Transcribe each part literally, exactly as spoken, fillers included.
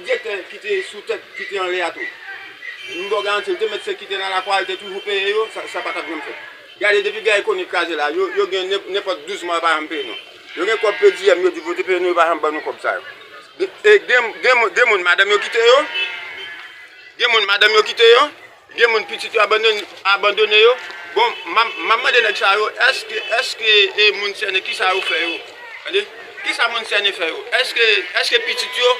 Direktè ki te sou tèt, ki te anlè a tou. M ba w garanti, li te met sekirite nan lakou a, li te toujou peye yo, sa, sa pa t ap janm fèt. Gade, depi Gary Conille kraze la, yo, yo gen nenp-, nenpòt douz mwa yo pa janm peye nou. Yo gen kòb per diem, yo di pou yo te peye nou, yo pa janm ban nou kòb sa yo. De, e, gen, gen, moun- gen moun madanm yo kite yo, gen moun madanm yo kite yo, gen moun pitit yo abandone, abandone yo. Bon, m ap, m ap mande nèg sa yo, èske, èske, e, moun sène, kisa yo fè yo? Tande? Kisa moun sène fè yo? Èske, èske pitit yo,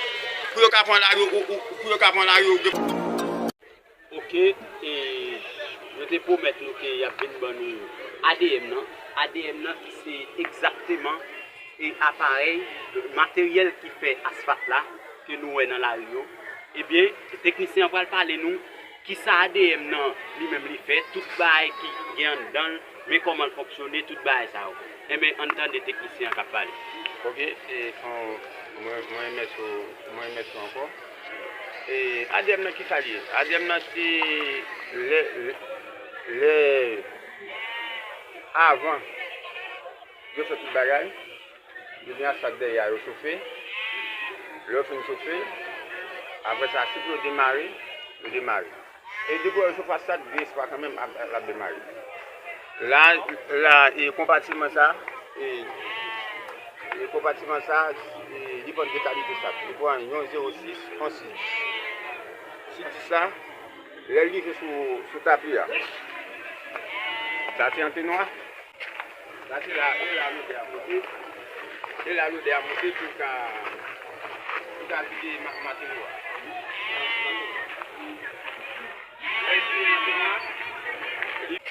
pou yo ka pran lari, ou, ou, pou yo ka pran lari, ou gen Ok, e, yo te pwomèt nou ke y ap vin ban nou A D M nan. A D M nan ki se egzakteman, e, aparèy, materyèl ki fè asfalt la ke nou wè nan lari yo. Ebyen, teknisyen an pral pale nou kisa A D M nan li menm li fè, tout bagay ki gen anndan l, men kòman l fonksyone, tout bagay sa yo. Enben, ann tande teknisyen an k ap pale. Ok, e, fon, mwen, mwen remèsye w, mwen remèsye w ankò. E, A D M nan kisa l ye? A D M nan se lè, lè, lè avan yo fè tout bagay, yo gen asfalt dèyè a, yo chofe. Lè yo fin chofe, apre sa, si pou yo demare, yo demare. E depi yo chofe asfalt, gen espwa kanmenm ap, ap, ap demare. La, la, e konpatiman sa, e, e konpatiman sa, e, li pran de kalite sab. Li pran yon zewo sis, yon sis dis. Sis dis la, lè l rive sou, sou tapi a, sa se antenwa. Sa se la, e la lodè a monte. E la lodè a monte pou l ka, pou l ka vide ma-, materyo a. Lè l vide materyo a, li,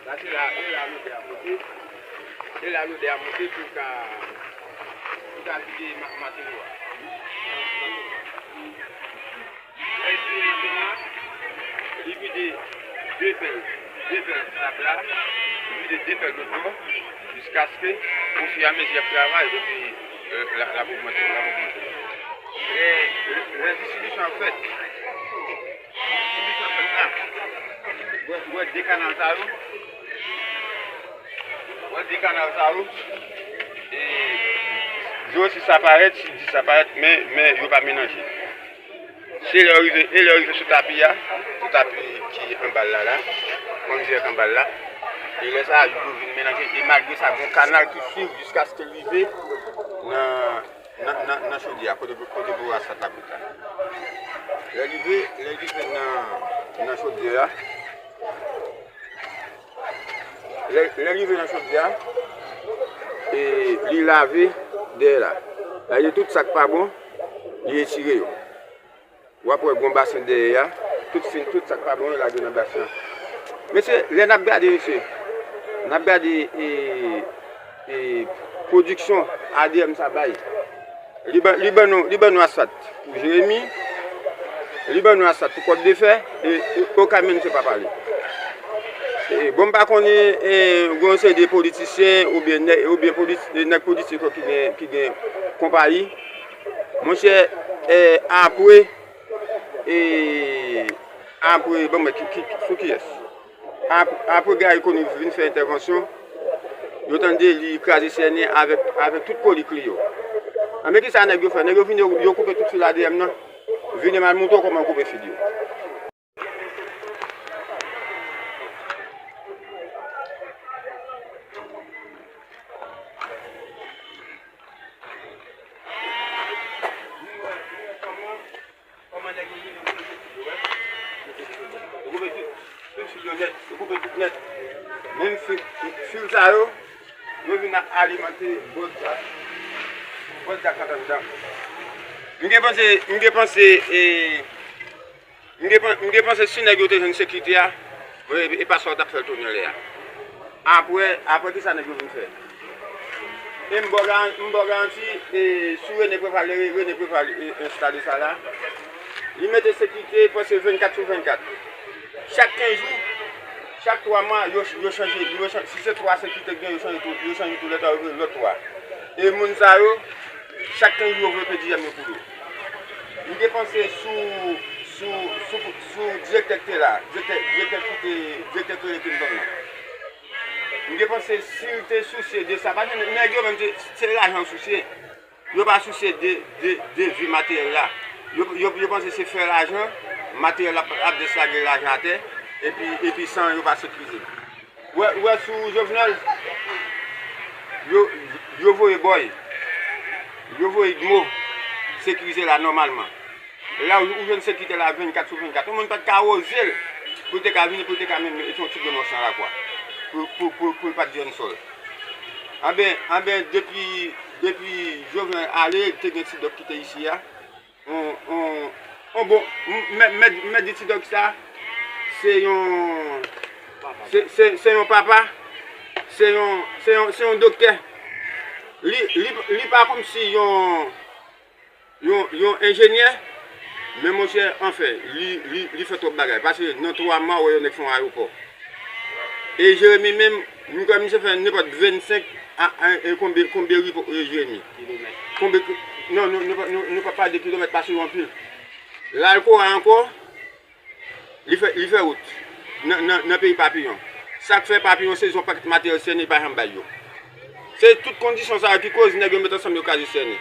sa se la, e la lodè a monte. E la lodè a monte pou l ka, pou l ka vide ma-, materyo a. Lè l vide materyo a, li vide de pèl, de pèl sab la, li vide de pèl lòt bò, jiskaske, ofiramezi y ap travay, epi, e, l a, l ap ogmante, l ap ogmante. Lè, lè, lè distribisyon ap fèt, distribisyon ap fèt la, w wè, w wè de kanal sa yo, w wè de kanal sa yo, e, zewo sis sa parèt, sis dis sa parèt, men, men yo pa melanje. Se lè yo rive, e lè yo rive sou tapi a, sou tapi ki anba l la, la, kondizè k anba l la. E lè sa a, yo vin melanje. E malgre sa, gen yon kanal ki swiv jiskaske l rive nan, nan, nan, nan chodyè a, kote, kote pou asfalt la kout la. Lè l rive, lè l rive nan, nan chodyè a, Lè, lè l rive nan chodyè a, e li lave dèyè la. Sa vle di tout sa k pa bon, li retire yo. W ap wè gon basen dèyè a, tout fin, tout sa k pa bon yo lage nan basen an. Mesye, lè n ap gade, mesye, n ap gade, e, e, pwodiksyon A D M sa bay. Li ban, li ban nou, li ban nou asfalt pou Jeremi, li ban nou asfalt pou Kòt de Fè, e, e Okay menm se pa pale. E, bon, m pa konnen, e, gen yon seri de politisyen oubyen nè-, oubyen politi-, nèg politik yo ki gen, ki gen konpayi. Monchè, e, apre, e, apre, bon, men ki, ki, sou kiyès? Ap-, apre Gary Conille vin fè entèvansyon, yo tande li kraze C N A avèk, avèk tout kolik li yo. Anben, kisa nèg yo fè? Nèg yo vin, yo, yo koupe tout fil A D M nan. Vini, m al montre w kòman yo koupe fil yo. Kòman nèg yo vin, yo koupe tout fil yo, wè. Yo koupe tout, tout fil yo nèt, yo koupe tout nèt. Menm fil, fil sa yo, yo vin ap alimante bòz la, bòz la k anndan. M gen panse, m gen panse, e, m gen pan-, m gen panse si nèg yo te jwenn sekirite a, e, e pa sa yo t ap fè l tounen lè a. Apre, apre kisa nèg yo vin fè? E m ba w garan-, m ba w garanti, e, sou René Préval, René Préval, e, enstale sa la, li mete sekirite prèske vennkat sou vennkat. Chak kenz jou, chak twa mwa, yo, yo chanje, yo chanje, si se twa sekirite k gen, yo chanje tou, yo chanje toulètan, yo voye lòt twa. E moun sa yo, chak kenz jou, yo voye per diem yo pou yo. M te panse sou, sou, sou, sou direktè k te la, direktè, direktè ki te, direktè Cléry Clinton nan. M te panse si l te sousye de sa, paske nèg yo menm te, se lajan yo sousye. Yo pa sousye de, de, de vi materyèl la. Yo, yo, yo panse se fè lajan, materyèl ap, ap deslage lajan atè, epi, epi san yo pa sekirize. Ou wè, ou wè sou Jovenel, yo, yo voye bòy, yo voye gmo sekirize la nòmalman. La, ou, ou jwenn sekirite la vennkat sou vennkat. Yon moun pa t ka woze l pou l te ka vini, pou l te ka menm mete yon ti grenn wòch nan lakwa. Pou, pou, pou, pou l pa t jwenn sòl. Anben, anben, depi, depi Jovenel ale, te gen ti dòk ki te isi a. On, on, on bon, m, mèt, mèt, mèt di ti dòk sa, se yon, se, se, se yon papa, se yon, se yon, se yon doktè. Li, li, li pa kòmsi yon, yon, yon enjenyè, men monchè, anfen, li, li, li fè twòp bagay. Paske nan twa mwa, ou wè yon nèg fè yon ayewopò. E Jeremi menm, m kwè misye fè nenpòt vennsenk a, a, e konbyen, konbyen ripo, e, Jeremi? Konbyen ki-, non, nou, nou, nou, nou pa pale de kilomèt, pase yo anpil. Lalkora ankò, li fè, li fè wout nan, nan, nan peyi Papiyon. Sa k fè Papiyon se yon pakèt materyèl sène li pa janm bay yo. Se tout kondisyon sa yo ki koz nèg yo met ansanm yo kraze sène.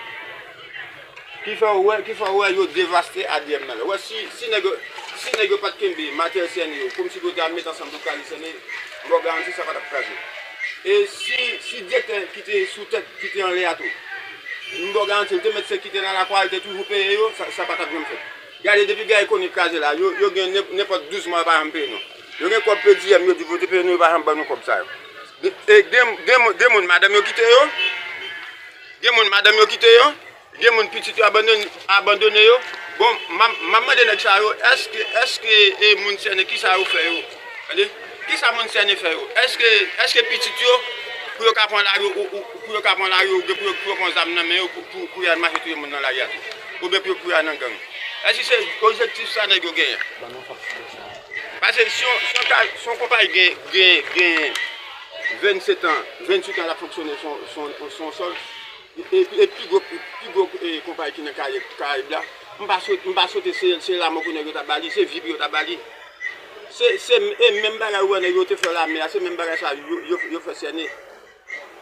Ki fè w wè, ki fè w wè yo devaste A D M nan. Wè si, si nèg yo, si nèg yo pa t kenbe materyèl sène yo, kòmsi yo ta met ansanm pou kraze sène, m ba w garanti sa pa t ap kraze. E si, si direktè ki te sou tèt, ki te anlè a tou, m ba w garanti, li te met sekirite nan lakwa, li te toujou peye yo, sa, sa pa t ap janm fèt. Gade, depi Gaye Conille kraze la, yo, yo gen nen-, nenpòt douz mwa yo pa janm peye nou. Yo gen kòb P D M, yo di pou yo te peye nou, yo pa janm ban nou kòb sa yo. De, e, de, de, de moun madanm yo kite yo, de moun madanm yo kite yo, de moun pitit yo abandone, abandone yo. Bon, m ap, m ap mande nèg sa yo, èske, èske, e, moun sène, kisa yo fè yo? Tande? Kisa moun sène fè yo? Èske, èske pitit yo, pou yo ka pran lari, ou, ou, pou yo ka pran lari, oubyen pou yo, pou yo pran zam nan men yo, pou, pou, pou y al mache touye moun nan lari a tou? Oubyen pou yo, pou y al nan gang? Èske se objektif sa nèg yo genyen? Paske si yon, si yon ka, si yon konpayi gen, gen, gen vennsetan, venntuitan l ap fonksyone sou, sou, sou yon sòl, e, e, e pi gwo, pi gwo, e, konpayi ki nan Karayib, Karayib la, m pa swete, m pa swete se, se lanmò pou nèg yo ta ba li, se vi pou yo ta ba li. Se, se, e menm bagay ou wè nèg yo te fè lame a, se menm bagay sa yo, yo, yo fè sène.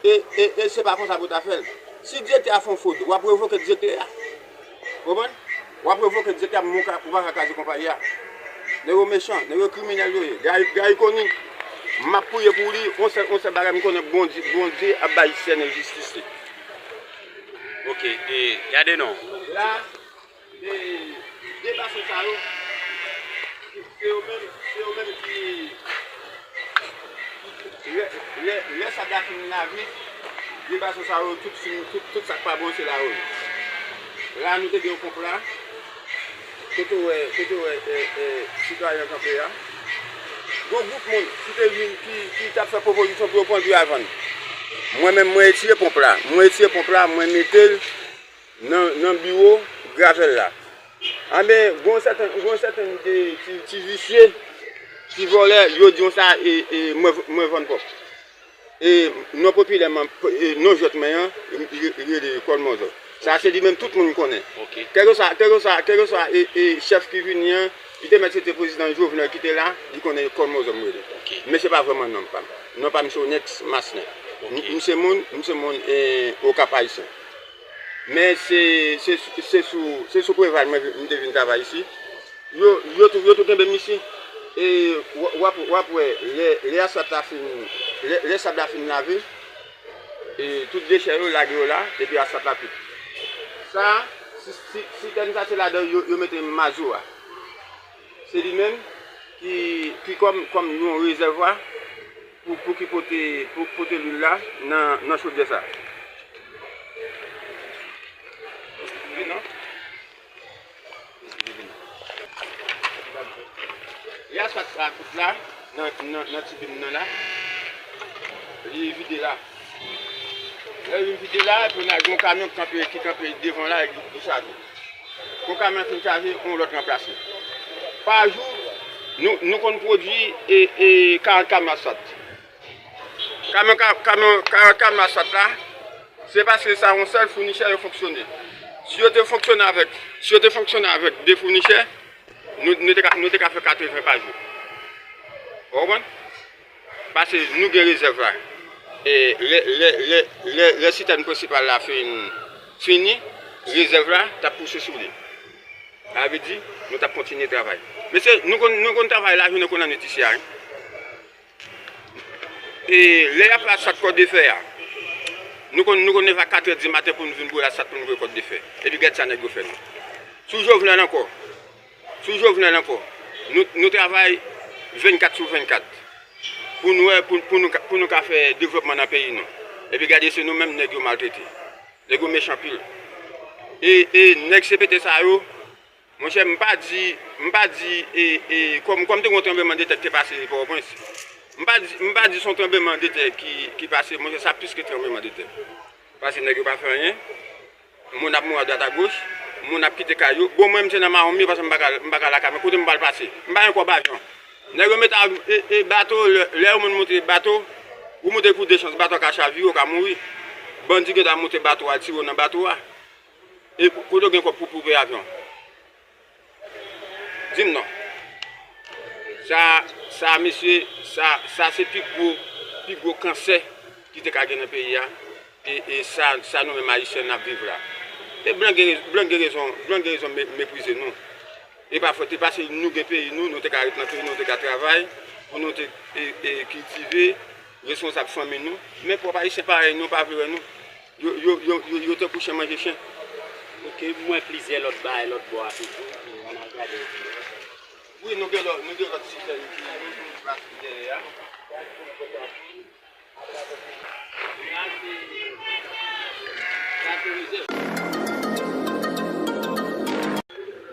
E, e, e se pa konsa pou w ta fè l. Si direktè a fè yon fwod, w ap revoke direktè a. Ou konprann? W ap revoke direktè a, men ou ka, ou pa ka kraze konpayi a. Nèg yo mechan, nèg yo kriminèl yo ye. Gaye, Gaye Conille, m ap priye pou li, yon sèl, yon sèl bagay m konnen, Bondye, Bondye ap bay sène jistis li. Ok, e, gade non. La, E, de basen sa yo, se yo menm, se yo menm ki, lè, lè, lè sab la fin lave, de basen sa yo, tout fin, tout, tout sa k pa bon, se la yo ye. La, nou te gen yon ponp la, kote w wè, kote w wè, e, e, sitwayen an kanpe a. Gon gwoup moun ki te vin, ki, ki t ap fè pwopozisyon pou yo pran dri a vann. Mwen menm, mwen retire ponp la. Mwen retire ponp la, mwen mete l nan, nan biwo gravèl la. Anben, gon sèten, gon sèten de ti, ti visye, ti vòlè, yo di konsa, e, e, mwen, mwen vann pòp. E, non popilèman, e, non jwèt mwen an, re-, rele Kòl Mòzò. Sa se li menm tout moun konnen. Ok. Kèlkeswa, kèlkeswa, kèlkeswa, e, e, chèf ki vini an, li te mèt se te prezidan Jovenel ki te la, li konnen Kòl Mòzò m rele. Ok. Men se pa vrèman non pa m. Non pa m se yon ex Maslen. Ok. M, m se moun, m se moun, e, Okap Ayisyen. Men se, se, se sou, se sou Preval mwen, m te vin travay isi. Yo, yo tou, yo tou kenbe m isi. E w, w ap, w ap wè, lè, lè asfalt la fin, lè, lè sab la fin lave, e tout dechè yo lage yo la, epi asfalt la kwit. Sa, si, si, sitèn sa se ladan yo, yo mete mazou a. Se li menm ki, ki kòm, kòm yon rezèvwa pou, pou ki pote, pou pote lwil la nan, nan chodyè sa. Vin non. Li asfalt sa kout la nan, nan, nan ti bim nan la. Li vide la. Lè li vide la, epi n a gen yon kamyon ki kanpe, ki kanpe devan la, li, li chaje. Kou kamyon fin chaje, yon lòt ranplase. Pa jou, nou, nou konn pwodui e, e karant kamyon asfalt. Kamyon, ka- kamyon, karant kamyon asfalt la, se paske sa yon sèl founichè yo fonksyone. Si yo te fonksyone avèk, si yo te fonksyone avèk de founichè, nou, nou te ka, nou te ka fè katreven pa jou. Ou konprann? Paske nou gen rezèv la. E lè, lè, lè, lè, lè sitèn prensipal la fin, fini, rezèv la t ap pouse sou li. Sa vle di, nou t ap kontinye travay. Mesye, nou konn, nou konn travay lajounen kou lannwit isi a, wi. E lè y ap fè asfalt kòdefè a, nou konn, nou konn leve a katrè di maten pou nou vin boule asfalt pou nou voye kòdefè. Epi gad sa nèg yo fè nou. Sou Jovenel ankò. Sou Jovenel ankò. Nou, nou travay vennkat sou vennkat. Pou nou wè, pou, pou nou ka, pou nou ka fè devlopman nan peyi nou. Epi gade se nou menm nèg yo maltrete. Nèg yo mechan anpil. E, e nèg C P T sa yo, monchè, m pa di, m pa di, e, e, kòm, kòm te gen yon tranblemanndetè ki te pase Pòtoprens. M pa di, m pa di se yon tranblemanndetè ki, ki pase, monchè, sa plis ke tranblemanndetè. Paske nèg yo pa fè anyen. Moun ap mouri adwat agoch. Moun ap kite kay yo. Bon, mwen, m se nan mawon m ye, paske m pa ka, m pa ka lakay mwen. Kote m pral pase? M pa gen kòb avyon. Nèg yo mete av-, e, e bato, lè, lè yon moun monte bato, ou monte pou de chans, bato a ka chavire, ou ka mouri. Bandi gentan monte bato a, al tire w nan bato a. E kote w gen kòb pou, pou peye avyon? Di m non. Sa, sa, mesye, sa, sa se pi gwo, pi gwo kansè ki te ka gen nan peyi a. E, e sa, sa nou menm Ayisyen n ap viv la. E blan gen, blan gen rezon, blan gen rezon me-, meprize nou. E pa fòt, e paske nou gen peyi nou, nou te ka ret nan peyi nou, nou te ka travay, pou nou te, e, e, kiltive, responsab fanmi nou. Men pwòp Ayisyen parèy nou pa vle wè nou. Yo, yo, yo, yo, yo tankou chen manje chen. Ok, m wè plizyè lòt bagay lòt bò a toujou, ki ann al gade. Wi, nou gen lòt, nou gen lòt sitèn ki, ki pase dèyè a.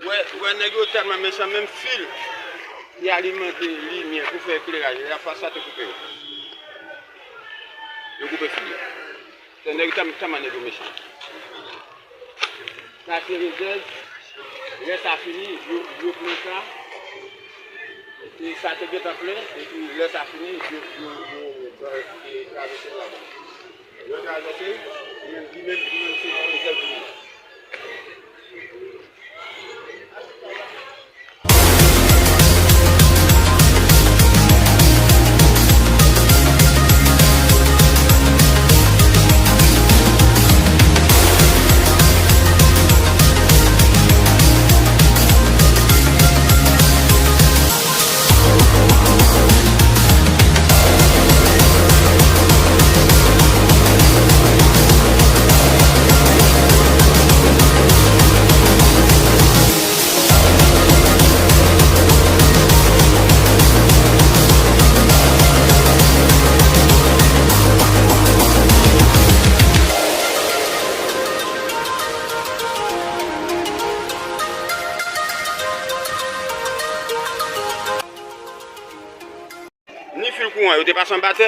Wè, wè, nèg yo tèlman mechan, menm fil ki alimante limyè pou fè ekleraj, lè y ap fè sa, te koupe yo. Yo koupe fil yo. Se nèg yo tèlman, tèlman nèg yo mechan. Sa se rezèv. Lè sa fini, yo, yo pran sa. E sa te gentan plen, epi lè sa fini, yo, yo, yo, yo, e, travèse l ladan. Yo travèse, li menm, li menm, li menm se yon rezèv li ye. Ni fil kouran yo te pase anba tè.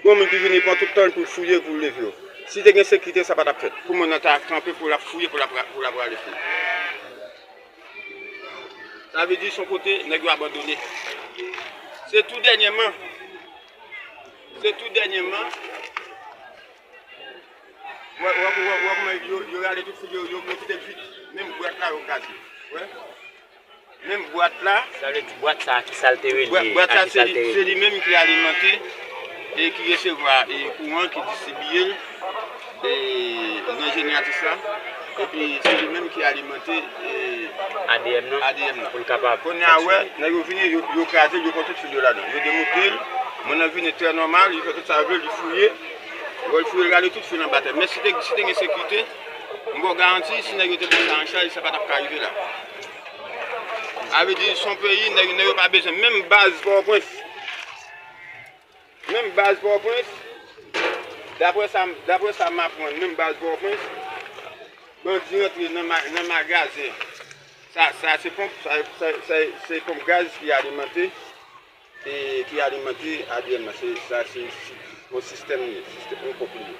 Gon moun ki vini pran tout tan l pou l fouye, pou l leve yo. Si te gen sekirite, sa pa t ap fèt. Pou moun nan ta kanpe, pou l ap fouye, pou l ap ra-, pou l ap rale fil. Sa vle di se yon kote nèg yo abandone. Se tou dènyèman. Se tou dènyèman. Wè, wè, wè, wè kòman yo, yo rale tout fil yo, yo, yo kite vit. Menm bwat la, yo kraze. Wè. Menm bwat la. Sa vle di bwat sa a, ki sa l te rele? Bwat, bwat sa, se li, se li menm ki alimante e ki resevwa e kouran, ki distribiye l e nan jeneratris la. Epi se li menm ki alimante e A D M nan, A D M nan. Pou l kapab. Kounye a, wè, nèg yo vini, yo, yo kraze l, yo pran tout fil yo ladan. Yo demonte l, moun nan vini trè nòmal, li fè tout sa l vle, li fouye. Wè, l fouye, l rale tout fil anba tè. Men si te, si te gen sekirite, m ba w garanti, si nèg yo te pran sa an chaj, sa pa t ap ka rive la. Sa vle di, se yon peyi, nèg, nèg yo pa bezwen menm baz Pòtoprens. Menm baz Pòtoprens, daprè sa, daprè sa m aprann, menm baz Pòtoprens, bandi rantre nan ma-, nan magazen. Sa, sa se ponp, sa, sa, sa se ponp gaz ki alimante, e ki alimante A D M nan. Se, sa se si-, yon sistèm li ye, sistèm, yon ponp li ye.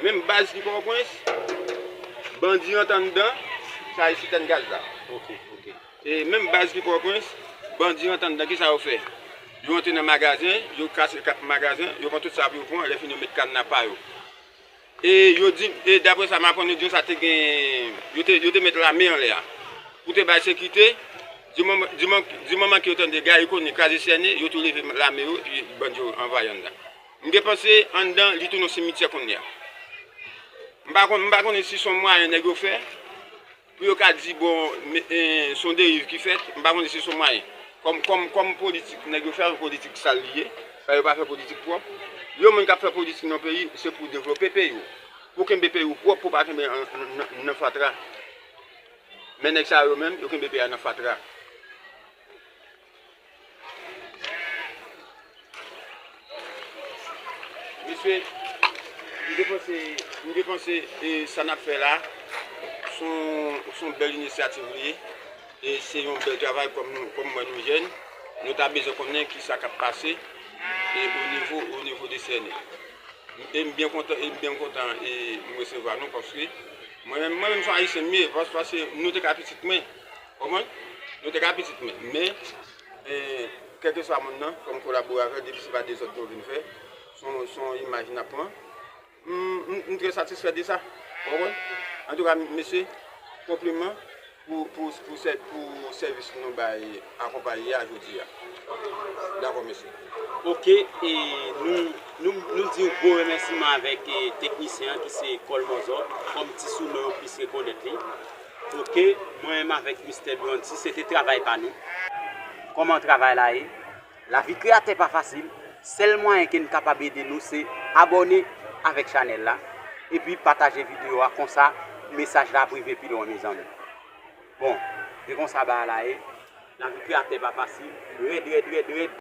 Menm baz ki Pòtoprens, bandi rantre anndan, sa se sitèn gaz la. Ok, ok. E menm baz ki Pòtoprens, bandi rantre anndan, kisa yo fè? Yo rantre nan magazen, yo kase ka-, magazen, yo pran tout sa pou yo pran, lè fini yo met kadna pa yo. E yo di, e daprè sa m aprann, yo di sa te gen, yo te, yo te met lame anlè a. Pou te bay sekirite, di moman, di moman, di moman ke yo tande Garry Conille kraze sène, yo tou leve lame yo, epi bandi yo anvayi anndan. M gen panse anndan, li tounen yon simityè kounye a. M pa konn, m pa konnen si se yon mwayen nèg yo fè, Pou yo ka di, bon, men, eh, se yon deriv ki fèt, m pa konnen si se yon mwayen. Kòm, kòm, kòm politik, nèg yo fè avè politik sal li ye, sa yo pa fè politik pwòp. Yon moun k ap fè politik nan peyi, se pou devlope peyi w. Pou kenbe peyi w pwòp, pou pa kenbe nan, nan, nan fatra. Men nèg sa yo menm, yo kenbe peyi a nan fatra. Mesye, m te panse, m te panse, e, sa n ap fè la, se yon, se yon bèl inisyativ li ye. E se yon bèl travay kòm nou, kòm mwen nou jèn, nou ta bezwen konnen kisa k ap pase, e o nivo, o nivo de Sène. E m byen kontan, e m byen kontan, e m resevwa nou paske mwen menm, mwen menm se yon Ayisyen m ye, pas-, paske nou te ka pitit mwen, konprann? Nou te ka pitit mwen, men, e, kèlkeswa moun nan, fò m kolabore avè l, depi se pa dezòd nou vin fè, se yon, se yon imaj n ap pran. M, m, m trè satisfè de sa, konprann? Antouka, mesye, konpliman pou, pou, pou sè-, pou sèvis nou bay akonpaye a jodi a. Dakò, mesye. Ok, e nou, nou, nou di yon gwo remèsiman avèk, e, teknisyen an ki se Kòl Mòzò, kòm Ti Souno yo plis rekonèt li. Ok, mwen menm avèk Mistè Blondy, se te travay pa nou. Kòman travay la ye? Lavi kreyatè pa fasil. Sèl mwayen ke n kapab ede nou, se abòne avèk chanèl la, epi pataje videyo a, konsa mesaj la ap rive pi lwen, mezanmi. Bon, se konsa bagay la ye. Lavi kreyatè pa fasil. Rèd, rèd, rèd, rèd.